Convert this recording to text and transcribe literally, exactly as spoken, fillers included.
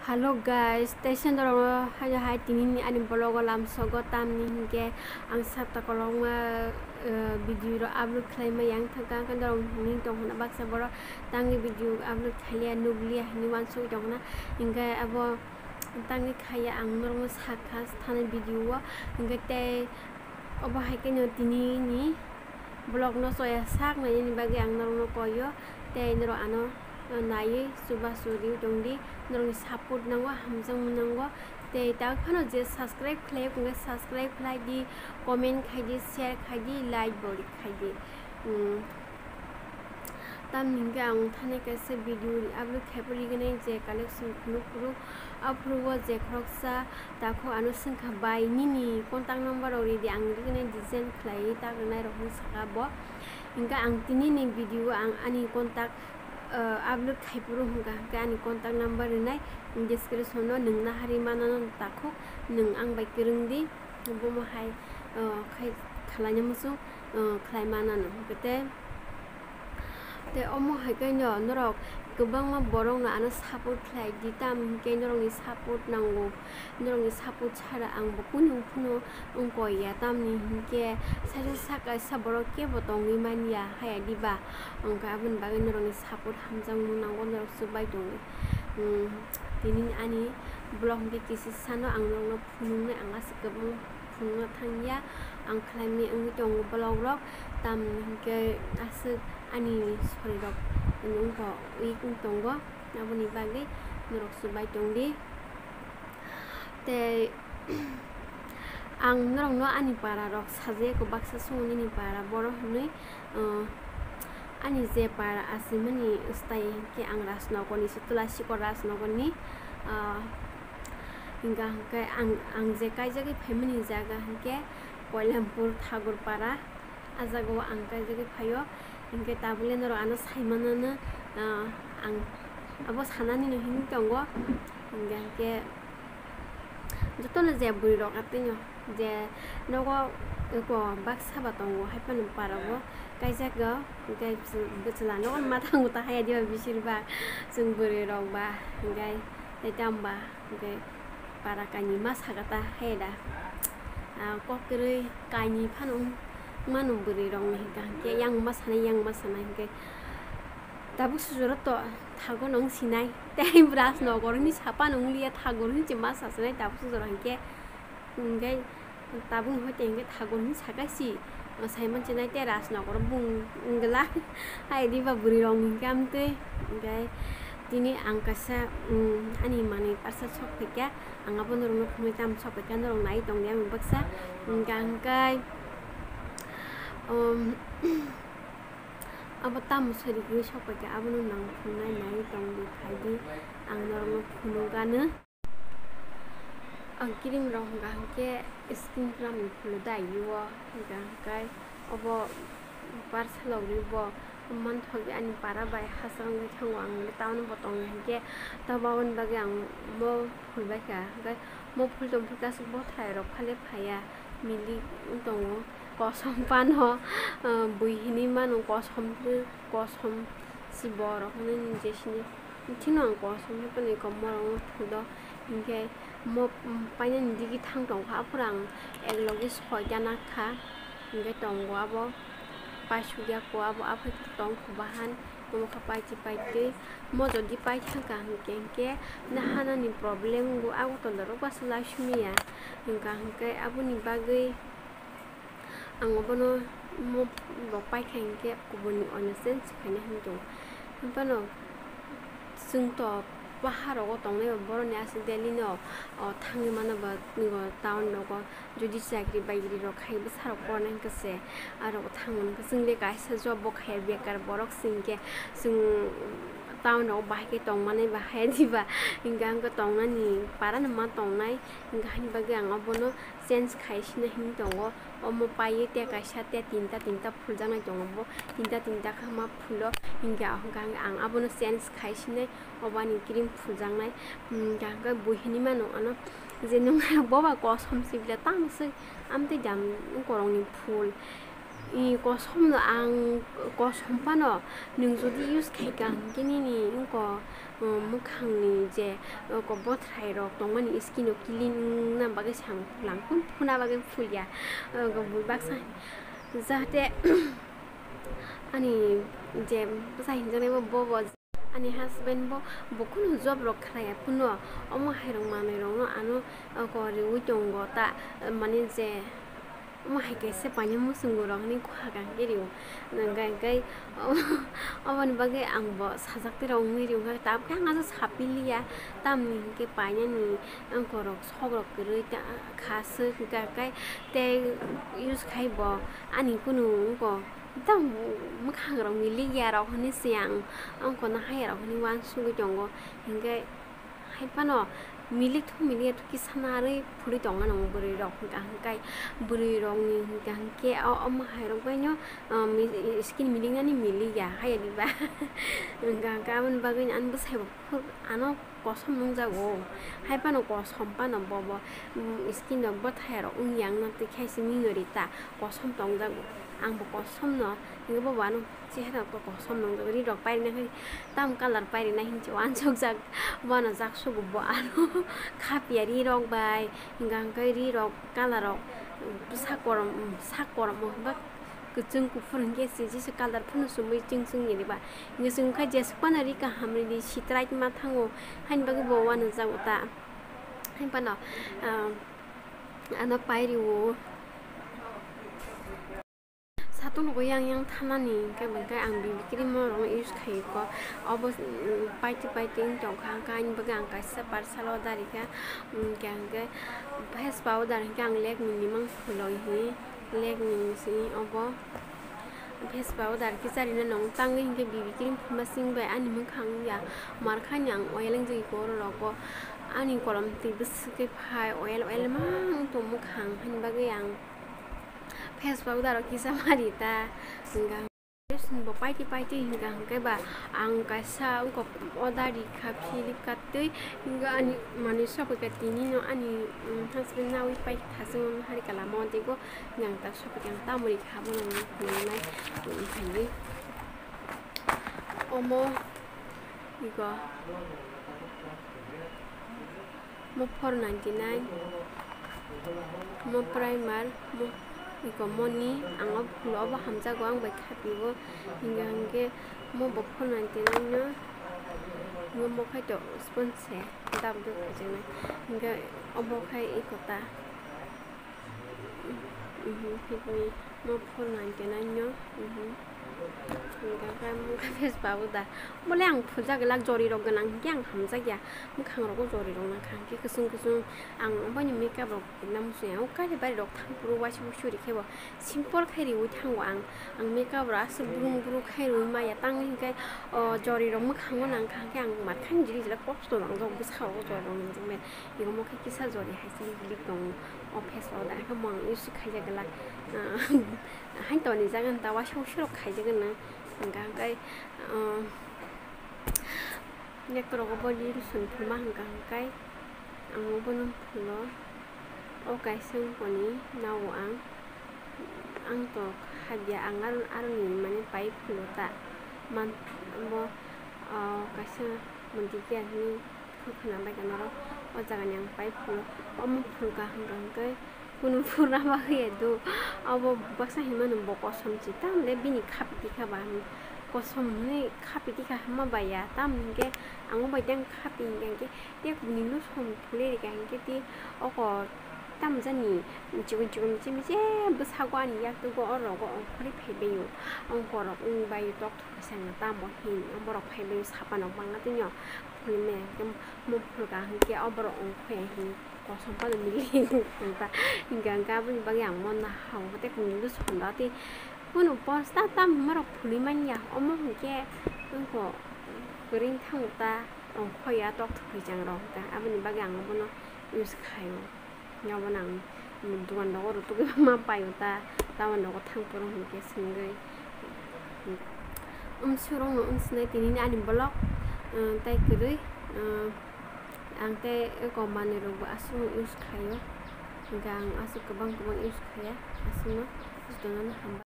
Hello guys, tei se norok haino hai tini ni ani vlog o lamsogo, tamni hinkhe ang sapta kolokma, eh, video rok upload khlaima yang thangka, hwnkhe norok hwnwi tong hwnna baksa borok tangwi video upload khailiya, nukliya hinwi uansugwi tong hwnna. Hinkhe abo tangwi khaiya ang norokno sakha thani video o, hinkhe tei obo hai kheno tini ni vlog no choya sak nainani bagwi ang norokno koi o, tei norok ano naiwi chubachu riwi tongdi, norokni support nango, hamjakmung nango, tei tabuk phano je subscribe khlai o, hwnkhe subscribe khlai di, comment khai di, share khai di, like bo ri khai di. Hmm. Tamni hinkhe ang thani kaisa video upload khai porignai je collection phunuk phuru, aphuru o je khoroksa takhuk ano swngkha bai nini contact number rok ridi, ang rignai design khlaiwi ta rwnai rok hinwi saka bo. Hinkhe ang tini ni video o ang ani contact, eh, upload khai phuru hwnkha hinkhe ani contact number rwnai description o, nwng nahari manano takhuk, nwng ang bai kwrwng di, bomo hai, eh, khai khwlaina muchung, eh, khlai manano hinkhe tei. Tei omo hai khe no norok kwbangma borok no ano support khlai di, tamo hinkhe norokni support nango, norokni support chara ang bo kunu phano wngkoi ya, tamni hinkhe saisa sak kaisa borok kebo tongwi man ya haya diba, wngkha aboni bagwi norokni support hamjakmung nango, norok chubai tongwi. Hmm, tini ani vlog hinkhe kisisa no ang norokno phunuknai, ang aswk kwbangma phunukna thangya, ang khlaimani wngwi tongo vlog rok, tamni hinkhe aswk ani sori rok wngkha weak wng tongo, aboni bagwi norok chubai tongdi. Tei ang norokno ani para rok sajagwi baksa swngo nini para borok hinwi, uh, ani je para achimani style hinkhe ang Rajnagarni se, Tulasikot Rajnagarni, uh, Hinkha hinkhe ang, ang je kaijagwi phaimani jaga hinkhe Koilampur Thagurpara, ah jagao ang kaijagwi phaio. Hinkhe tabukle norok ano saimanano, ah, ang abo sananino hinwi tongo. Hinkha hinkhe jotono je bwrwirok atwino je nogo eko baksa ba tongo, haiphano parao kaijago, hinkhe bwchwla nogo ma thango ta haya diba, besirbak chwng bwrwirok ba hinkhe. Tei tamo ba hinkhe para kainwi ma saka ta hai da. Ah, kok kwrwi kainwi phano wng mano bwrwi rokni hinkha hinkhe yang ma sanai, yang ma sanai hinkhe tabuk sujoro to thago nw wng sinai. Tei Rajnagar hinwi sapano wng liya, Thagur hinwi se ma sa sinai tabuk sujoro hinkhe. Hinkhe tabukni hoi tei hinkhe Thagur hinwi saka si, o, saiman chinai tei Rajnagar bung wngla. Hai diba bwrwi rokni hinkhe amtwi. Hinkhe tini ang kaisa, um, ani manwi parsa sok phaikha, ang abo norokno phunui tamo sok phaikha, norok nai tongdi ang baksa. Hinkhe ang khe, um, abo tamo sori gwi sok phaikha, abono nang phunai nai tongdi phaidi, ang norokno phunukgano. Ang cream rok hwnkha hinkhe skin cream ni phulwi dai o, hwnkha hinkhe obo parsa logwi bo manthokgwi ani para bai hachal wngwi thango, ang le town o bo tongya hinkhe, tabuk aboni bagwi ang mo phulbaikha, hinkhe mo phul tongphuru kaisa bothai rok phale phaiya, milik wng tongo, kosom phano, ah, bui hinwi mano, kosom, kosom si borok hinwi jesini. Chini ang kosom hai phano eko morok no phudo, hinkhe mo, um, painani digi thang tongkha, aphuru ang ek logi soita nakha, hinkhe tongo abo paisukya kho, abo aphai tongkha bahan, omo kha paitwi paitwi. Mo jodi paithangkha hinkhe, hinkhe nahanani problem wngwi Agartala rok basa lai sumya, hinkha hinkhe aboni bagwi. Ang obono mo rok paikha hinkhe kubuni oino change khaina hinwi tongo. Hwnphano chwngto pahar rogo tongnai bo boroni aswk daily no, o, thangwi mano bo, o, town rogo jodi chakri bagiri rok khai bwsa rok porna hinkhe se aro thangmani hinkhe chwng le kaisa job bo khaiya bekar borok se hinkhe chwng town rogo bahai khe tongmani bahai diba hinkhe ang khe tongnani para no ma tongnai hinkhe haini bagwi ang obono change khai sina hinwi tongo. Omo paiwi tei kaisa tei tinta, tinta phuljaknai tongo bo. Tinta, tinta khe ma phulo. Hinkhe, hinkhe ang abono change khai sinai. Obo ani cream phuljaknai. Hmm, hinkhe bui hinwi mano ano je nwng boba kosom si bile tamo se amtwi jam korokni phul. I kosom no ang kosom phano nwng jodi use khaikha hinkhe nini wngkha mwkhangni je, o, ko bothrai rok tongmani skin o clean wngna bagwi se ang langkun phuna bagwi phulia. O, ko bui baksa jahate ani je bwsa hinjaknai bo, bo, bo ani husband bo, bo kunu job rok khlaiya phano, omo hai rok manwi rokno ano, o, ko riwi tongo ta, mane je omo hai kaisa paina muchungo rok hinwi kha kang khe rio. Hwnka hwnkhe oboni bagwi ang bo sajak tei rok wngwi rio, hwnka tabukhe ang aswk sapiliya, tamni hinkhe painani ang korok sok rok kwrwi ta kha swk, hwnka hwnkhe tei use khai bo ani kunu wngkho. Tamo mwkhang rok milik ya rok hinwi se ang, ang kono haya rok hinwi uansugwi tongo, hinkhe hai phano milik thu milik ya thu kisa narwi phulwi tongmani bwrwi rok, hwnkha hwnkhe bwrwi rokni hwnkha hwnkhe o, omo hai rok bai no, ah, mi-, skin milik nani milik ya haya diba? Hwnkha hwnkhe aboni bagwi ani bwsai bo phur-, ano kosom nungjago, hai phano kosom phano bo bo, mm, skin rok bwthai rok wngya wngna twi khe se minori ta kosom tongjago, ang bo kosom no hinwi bo bo ano chehra rok kosom nungjago, ri rok pairina khai tam colour pairina hinwi uansukjak, bono jak sugo bo ano khapya ri rok bai, hwnkha hwnkhe ri rok colour rok, mm, sak korom, mm, sak korom wngkha. Kwchwng kuphur hinkhe se jesa colour phano chumui chwng chwng ni diba. Hinkhe chwng kha jesuk phano ri kaham ri di sitrai ma thango. Haini bagwi bo uanajak ta. Haini phano, ah, ano pai rio. Satung rok yang yang thanani hinkhe, hinkhe ang B B cream rok use khai ko. Obo, mm, paiti paiti wng tong kha, hinkhe ani bagwi ang kaisa parcel order ri kha. Hinkhe, hinkhe face powder hinkhe ang Lakme ni mang phulo hi. Lakme ni sini obo face powder khe charina nang tangwi hinkhe B B cream phunukma sing bai ani mwkhang ya mar kha ni ang oil wng jagwi khe oro rogo ani kolom twi bwswk khe phai oil oil ma wng tong mwkhang haini bagwi ang face powder rok kisa mari ta hwnka. Bo paiti paiti hwnka hwnkhe ba ang kaisa wngkha order ri kha Flipkart twi hwnka ani manwi sophaikha tini no ani, mm, husband nawi pai thasung hari kala mo dego. Yang ta sopik yang ta muri kha bono hinwi hinwi omo iko mo four ninety nine mo primer mo iko moni ang o phulo obo hamjago ang bai khapibo hinga hingke mo bo four ninety nine no hinga mo khai to sponge se dab dab khajaknai hinga obo khai iko ta. Mhm, hikni mo four ninety nine no. Mhm. Hingka khe mo khe face powder da. Bole ang phulja glak jori rok gwnang hinkhe ang hamjakya. Mwkhang rogo jori rok nangkha hinkhe kwchwng kwchwng ang omo ni makeup rok na muchungya. O kari bari rok thang phuru waisa wuisu rikhe bo simple khe riui thango ang. Ang makeup rok aswk brung brung khe riui maya tang hinkhe o jori rok mwkhango nangkha hinkhe ang matkha jili jila kosto nangjak bwskango jori rok nangjaknai. Ego mo khe kisa jori hai se gilik tongo o face o da khe mo ang use khaijak glak, ah, hain toni jaga ta waisa wuisu rok khaijak gwnang hwnka hwnkhe, ah, nekto rogo bo lotion phulma hwnka hwnkhe ang obono phulo o kaisa wngkoni nao ang, ang to khabya ang aro, aroni mane pai phulo ta man bo, ah, kaisa mundi kiya hwnwi. Khwna bai khe norok o jaga ni ang pai phuru omo phuru kaham kaham khe kunu phuru ma hoya do. Obo baksa hinmano bo kosom si tamle bini khapiti kha ba kosom hinwi khapiti kha ma bai ya tam hinkhe ang o bai tei khapi hinkhe tei bini lotion phulwi rikha hinkhe tei oko tam jani chikon chikon michi michi bwsago ani yak tugo o rogo ongkhorwi phaibaio ongkhorok wngbaio tok. Bisingtwi tamo hin borok phaiwi sapanrok bangma tini phulmani hwnkhe muphulka hwnkhe o borok ongkhoya hin kosom pano mili hwnkha hwnkhe aboni bagwi ang monna hao tei kunu bwskango tei kunu posta tam borok phulwi manya omo hwnkhe wngkha kwrwng thango ta ongkhoya tok thwkjang rok hwnkha aboni bagwi ang bono use khaio. Abono ang dugan rogo rwtugwi ma paio ta, tabuk nogo thang phuru hinkhe swngwi. Umswk rokno wng sinai tini ani vlog, ah, tei kwrwi, ah, ang tei eko manwi rokbo aswk use khaio, hwnkhe ang aswk kwbang kwbang use khaiya, aswkno jotono hambai.